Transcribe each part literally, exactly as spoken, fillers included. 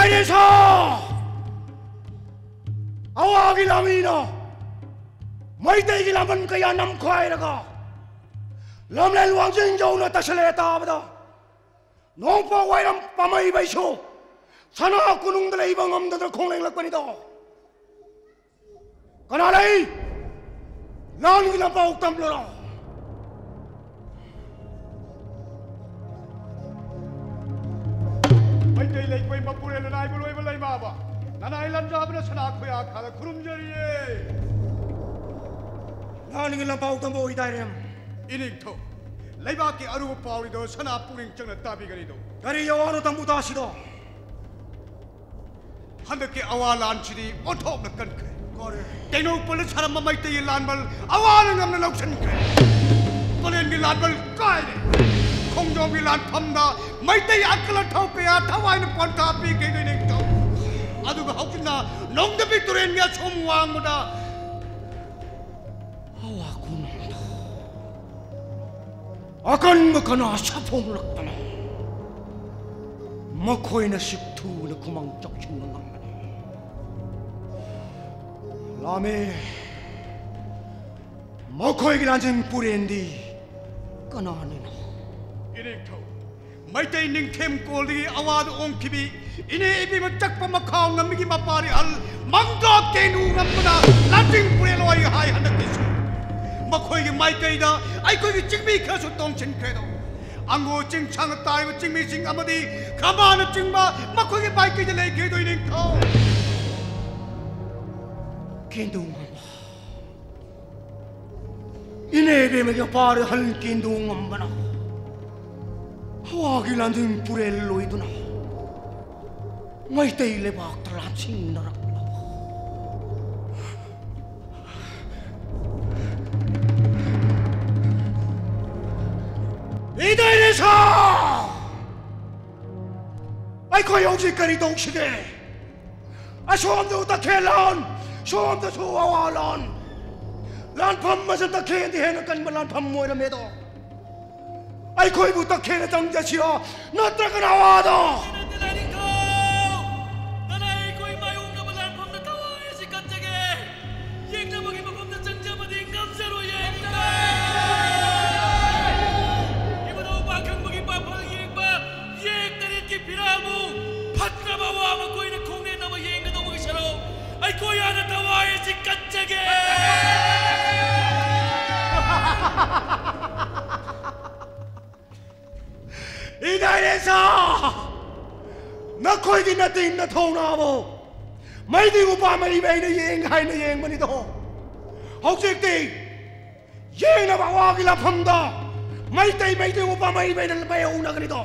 ꯏꯗꯥꯏꯔꯦꯁꯥ! ꯑꯋꯥꯒꯤ ꯂꯥꯟꯃꯤꯅ ꯃꯩꯇꯩꯒꯤ ꯂꯥꯟꯕꯟ ꯀꯌꯥ ꯅꯝꯈꯥꯏꯔꯒ ꯂꯝꯂꯦꯟ ꯋꯥꯡꯖꯤꯡ ꯌꯧꯅ ꯇꯥꯁꯤꯜꯂꯛꯑꯦ ꯇꯥꯕꯗ, ꯅꯣꯡꯄꯣꯛ ꯋꯥꯏꯔꯝ ꯄꯥꯃꯩꯕꯩꯁꯨ ꯁꯅꯥ ꯀꯣꯅꯨꯡꯗ ꯂꯩꯕ ꯉꯝꯗꯗꯅ ꯈꯣꯡ ꯂꯦꯡꯂꯛꯄꯅꯤꯗꯣ꯫ ꯀꯅꯥ ꯂꯩ? ꯂꯥꯟꯒꯤ ꯂꯝꯄꯥꯎ ꯇꯝꯂꯨꯔꯣ꯫ ꯃꯩꯇꯩ ꯂꯩꯄꯣꯏ ꯃꯄꯨꯔꯦꯜ ꯅꯅꯥꯏꯕ ꯂꯣꯏꯕ ꯂꯩꯃꯥꯕ, ꯅꯅꯥꯏ ꯂꯟꯖꯥꯕꯅ ꯁꯅꯥ ꯈꯨꯌꯥ ꯈꯥꯗ ꯈꯨꯔꯨꯝꯖꯔꯤꯌꯦ꯫ ꯂꯥꯟꯒꯤ ꯂꯝꯄꯥꯎ ꯇꯝꯕ ꯑꯣꯏꯗꯥꯏꯔꯦꯝ? ꯏꯅꯤꯡꯊꯧ, ꯂꯩꯕꯥꯛꯀꯤ ꯑꯔꯨꯕ ꯄꯥꯎꯔꯤꯗꯣ ꯁꯅꯥ ꯄꯨꯛꯅꯤꯡ ꯆꯪꯅ ꯇꯥꯕꯤꯒꯅꯤꯗꯣ꯫ ꯀꯔꯤ ꯑꯋꯥꯅꯣ ꯇꯝꯕꯨ ꯇꯥꯁꯤꯗꯣ? ꯍꯟꯗꯛꯀꯤ ꯑꯋꯥ ꯂꯥꯟꯁꯤꯗꯤ ꯑꯣꯟꯊꯣꯛꯅ ꯀꯟꯈ꯭ꯔꯦ꯫ ꯀꯣꯔꯦ꯫ ꯇꯦꯡꯅꯧꯄꯜꯗ ꯁꯥꯔꯝꯕ ꯃꯩꯇꯩꯒꯤ ꯂꯥꯟꯕꯜ ꯑꯋꯥꯅ ꯉꯝꯅ ꯂꯧꯁꯤꯟꯈ꯭ꯔꯦ꯫ ꯄꯂꯦꯟꯒꯤ ꯂꯥꯟꯕꯜ ꯀꯥꯏꯔꯦ꯫ ꯈꯣꯡꯖꯣꯝꯒꯤ ꯂꯥꯟꯐꯝꯗ ꯃꯩꯇꯩ ꯑꯀꯜ ꯑꯊꯧ ꯀꯌꯥ ꯊꯋꯥꯏꯅ ꯄꯣꯟꯊꯥ ꯄꯤꯈꯤꯗꯣꯏ ꯅꯤꯡꯊꯧ꯫ ꯑꯗꯨꯒ ꯍꯧꯖꯤꯛꯅ ꯅꯣꯡꯗꯝꯕꯤ ꯇꯨꯔꯦꯟꯒꯤ ꯑꯁꯣꯝ ꯋꯥꯡꯃꯗ ꯑꯋꯥ ꯈꯨꯅꯨꯡꯗ ꯑꯀꯟꯕ ꯀꯅꯥ ꯁꯥꯐꯣꯡꯂꯛꯇꯅ ꯃꯈꯣꯏꯅ ꯁꯤꯛ ꯊꯨꯅ ꯈꯨꯃꯥꯡ ꯆꯥꯎꯁꯤꯟꯕ ꯉꯝꯕꯅꯤ꯫ ꯂꯥꯃꯦ, ꯃꯈꯣꯏꯒꯤ ꯂꯥꯟꯖꯦꯟ ꯄꯨꯔꯦꯟꯗꯤ ꯀꯅꯥꯅꯤꯅꯣ? ꯏꯅꯤꯡꯊꯧ, ꯃꯩꯇꯩ ꯅꯤꯡꯊꯦꯝ ꯀꯣꯜꯗꯒꯤ ꯑꯋꯥꯗ ꯑꯣꯡꯈꯤꯕꯤ ꯏꯅꯦ ꯏꯕꯦꯝꯃ ꯆꯛꯄ ꯃꯈꯥꯎ ꯉꯝꯃꯤꯒꯤ ꯃꯄꯥꯔꯤ ꯑꯍꯜ ꯃꯪꯒꯥ ꯀꯦꯅꯨ ꯉꯝꯕꯅ ꯂꯥꯟꯖꯤꯡ ꯄꯨꯔꯦꯜ ꯑꯣꯏ ꯍꯥꯏ ꯍꯟꯗꯛꯀꯤꯁꯨ꯫ ꯃꯈꯣꯏꯒꯤ ꯃꯥꯏꯀꯩꯗ ꯑꯩꯈꯣꯏꯒꯤ ꯆꯤꯡꯃꯤ ꯈꯔꯁꯨ ꯇꯣꯡꯁꯤꯟꯈ꯭ꯔꯦꯗꯣ꯫ ꯑꯪꯒꯣ ꯆꯤꯡꯁꯥꯡꯅ ꯇꯥꯔꯤꯕ ꯆꯤꯡꯃꯤꯁꯤꯡ ꯑꯃꯗꯤ ꯈꯝꯕꯥꯅꯆꯤꯡꯕ ꯃꯈꯣꯏꯒꯤ ꯃꯥꯏꯀꯩꯗ ꯂꯩꯈꯤꯗꯣꯏ ꯅꯤꯡꯊꯧ꯫ ꯀꯦꯅꯨ ꯉꯝꯕ꯫ ꯏꯅꯦ ꯏꯕꯦꯝꯃꯒꯤ ꯄꯥꯔꯤ ꯍꯟ ꯀꯦꯟꯗꯣ ꯉꯝꯕꯅ ꯍꯋꯥꯒꯤ ꯂꯥꯟꯖꯤꯡ ꯄꯨꯔꯦꯜ ꯂꯣꯏꯗꯨꯅ ꯃꯩꯇꯩ ꯂꯩꯕꯥꯛꯇ ꯂꯥꯟꯁꯤꯡꯅꯔꯛꯂꯕ꯫ ꯏꯗꯥꯏꯔꯦꯁꯥ! ꯑꯩꯈꯣꯏ ꯍꯧꯖꯤꯛ ꯀꯔꯤ ꯇꯧꯁꯤꯒꯦ? ꯑꯁꯣꯝꯗ ꯇꯈꯦꯜ ꯂꯥꯟ, ꯁꯣꯝꯗꯁꯨ ꯑꯋꯥ ꯂꯥꯟ꯫ ꯂꯥꯟꯐꯝ ꯑꯁꯤ ꯇꯈꯦꯜꯗꯤ ꯍꯦꯟꯅ ꯀꯟꯕ ꯂꯥꯟꯐꯝ ꯑꯣꯏꯔꯝꯃꯦꯗꯣ꯫ ꯑꯩꯈꯣꯏꯕꯨ ꯇꯈꯦꯜꯗ ꯆꯪꯖꯁꯤꯔꯣ, ꯅꯠꯇ꯭ꯔꯒꯅ ꯑꯋꯥꯗ? ꯆꯥ! ꯅꯈꯣꯏꯒꯤ ꯅꯇꯤꯟ ꯅꯊꯧꯅꯥꯕꯨ ꯃꯩꯇꯩ ꯎꯄꯥ ꯃꯩꯕꯩꯅ ꯌꯦꯡ ꯍꯥꯏꯅ ꯌꯦꯡꯕꯅꯤꯗꯣ꯫ ꯍꯧꯖꯤꯛꯇꯤ ꯌꯦꯡꯅꯕ ꯑꯋꯥꯒꯤ ꯂꯥꯐꯝꯗ ꯃꯩꯇꯩ ꯃꯩꯇꯩ ꯎꯄꯥ ꯃꯩꯕꯩꯅ ꯃꯩ ꯎꯅꯒꯅꯤꯗꯣ꯫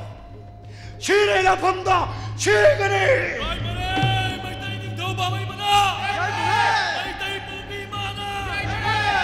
ꯁꯤꯔꯦ ꯂꯥꯐꯝꯗ ꯁꯤꯒꯅꯤ꯫